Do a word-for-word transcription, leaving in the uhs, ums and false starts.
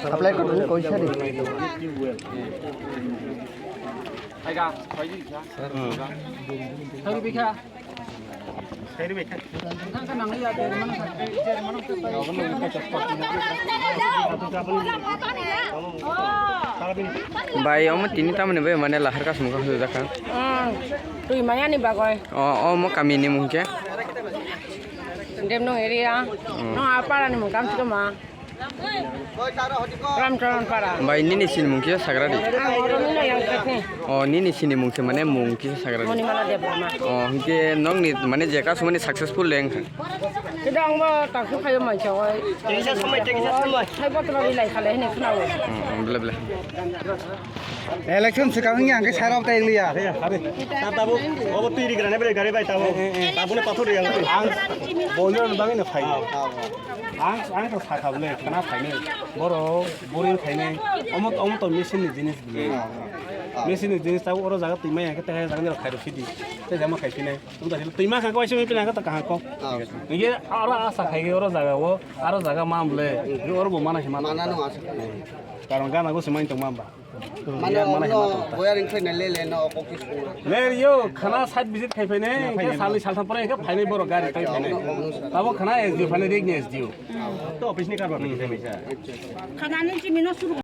Apply kotoni koisa di. Bai, omo tini tamoni bai mane lahar kasum ka hujak kha. Hmm, twi maya ni bagwi. O, omo kami ni mung khe? Demno area. Hmm. No, a para ni mung kam chikama. Ramcharan para. Bai, nini sinimung kisa sagra di. Ang oro nino yang khetni. O, nini sinimung se mane mung kisa sagra di. Monimala Debbarma. O, hingke nokni mane je kasumani successful le wngkha. Kida ang bo taksu khayo mancha oi. Tekisa somoi, tekisa somoi. Hai botra ri lai khale hene khnawo. Hmm, hmm, bla, bla. Election swkang wngya hingke sarok tai liya. Tabo, obo twi rigra ne bre gari bai tabo. Tabo ne pathor yang. Ang bonyo bangino phai. Ang, ang to sakha bole, khana phainai. Borok, boring phainai. Omo, omo to machine ni jinis bole. Machine ni jinis tabo oro jaga twi maya khe tei jaga ni rok khai rw phidi. Tei jama khai phinai. Omo to twi ma kha ko aisi mi pina kha to kaham ko. Nige oro asa khai oro jaga o, aro jaga ma bole. Oro bo mana hima. Mana no asa. Karon gana go se mai tong ma ba. Mane, ya, mane, ono hima tong ta. Boya ring phai na le le no, okok ki sura. Le yo, khana site visit khai phai ne, ke sali sal tham pore ke phai ne borok gari tai phai ne. Tabo khana S D O phai ne, rig ni S D O. To office ni karbar ni khai phai sa. Khana ni chimi no suru.